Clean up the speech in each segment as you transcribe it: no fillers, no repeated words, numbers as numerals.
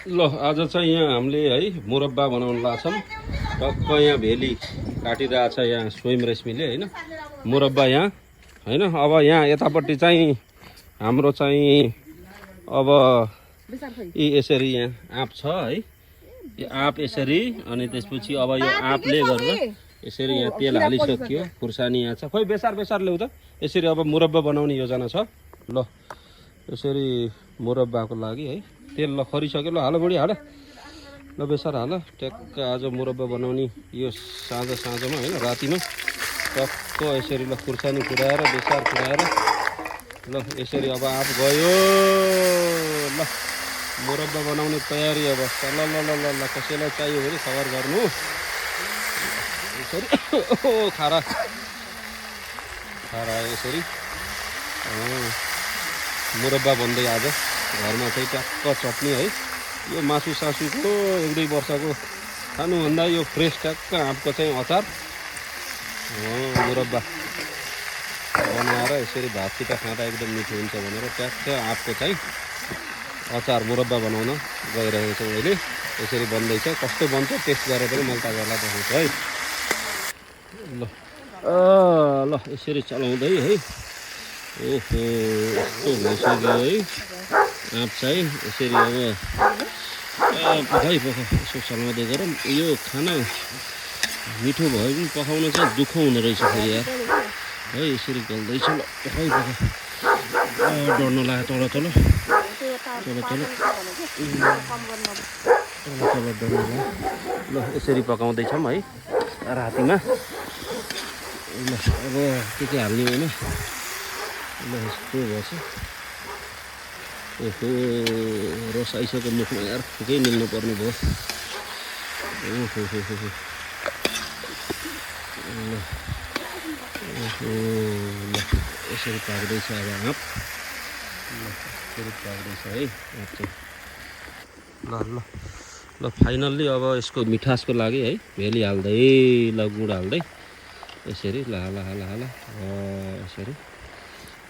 ल आज चाहिँ यहाँ हामीले है मुरब्बा बनाउन लाग्छौँ। टक्क यहाँ भेली काटिरहेछ यहाँ स्वयं रेशमीले होइन मुरब्बा यहाँ होइन। अब यहाँ यतापट्टि चाहिँ हाम्रो चाहिँ अब यसरी यहाँ आँप छ है। यो आँप यसरी अनि त्यसपछि अब यो आँपले गरेर यसरी यहाँ तेल हालिसक्यो। खुर्सानी यहाँ छ। खोइ बेसार ल्याउ त। यसरी अब मुरब्बा बनाउने योजना छ। ल यसरी मुरब्बाको लागि है तेल ल खरिसक्यो। ल हाल बढी हाल। ल बेसार हाल। ट्याक्क आज मुरब्बा बनाउने यो साँझमा होइन रातिमा टक्क यसरी ल खुर्सानी कुराएर बेसार कुराएर ल यसरी अब आँप गयो। ल मुरब्बा बनाउने तयारी अब ल ल ल ल ल कसैलाई चाहियो भने खबर गर्नु। यसरी खारा यसरी मुरब्बा बन्दै आज घरमा चाहिँ ट्याक्क चट्नी है। यो मासु सासुको 1-2 वर्षको खानुभन्दा यो फ्रेस ट्याक्क आँपको चाहिँ अचार मुरब्बा बनाएर यसरी भातसित खाँदा एकदम मिठो हुन्छ भनेर ट्याक्क आँपको चाहिँ अचार मुरब्बा बनाउन गइरहेको छु अहिले। यसरी बन्दैछ। कस्तो बन्छ टेस्ट गरेर पनि मैले तपाईँहरूलाई देखाउँछु है। ल यसरी चलाउँदै है। ओहो यस्तो भइसक्यो है आँप चाहिँ। यसरी अब पकाइ यसो चलाउँदै गरौँ। यो खाना मिठो भयो पनि पकाउन चाहिँ दुःख हुँदो रहेछ फेरि यार है। यसरी गल्दैछ। ल पकाइ डर नलाग्यो तल डर नलाग्यो। ल यसरी पकाउँदैछौँ है रातिमा। ल अब के हाल्ने होइन। ल यस्तो भएछ। ओहो रस आइसक्यो मुखमा यार। केही मिल्नु पर्ने भयो। ओहो ल ल यसरी पाक्दैछ अब आँप। ल यसरी पाक्दैछ है आँप चाहिँ। ल फाइनल्ली अब यसको मिठासको लागि है भेली हाल्दै ल गुड हाल्दै यसरी ल हाल यसरी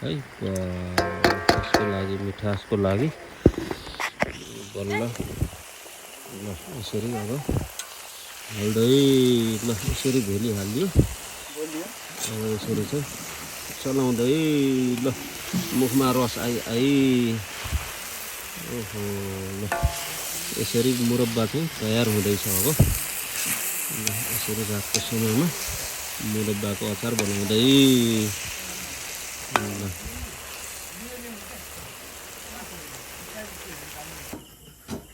है। यसको लागि मिठासको लागि बल्ल ल यसरी अब हाल्दै ल यसरी भेली हालियो। अब यसरी चाहिँ चलाउँदै ल मुखमा रस आई। ओहो ल यसरी मुरब्बा चाहिँ तयार हुँदैछ अब। ल यसरी रातको समयमा मुरब्बाको अचार बनाउँदै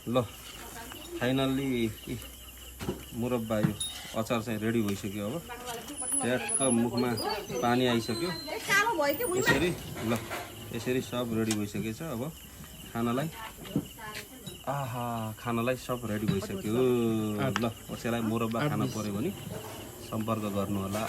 ल फाइनल्ली मुरब्बा यो अचार चाहिँ रेडी भइसक्यो। अब ट्याक्क मुखमा पानी आइसक्यो यसरी। ल यसरी सब रेडी भइसकेछ। अब खानालाई सब रेडी भइसक्यो। ल कसैलाई मुरब्बा खान पर्यो भने सम्पर्क गर्नु होला।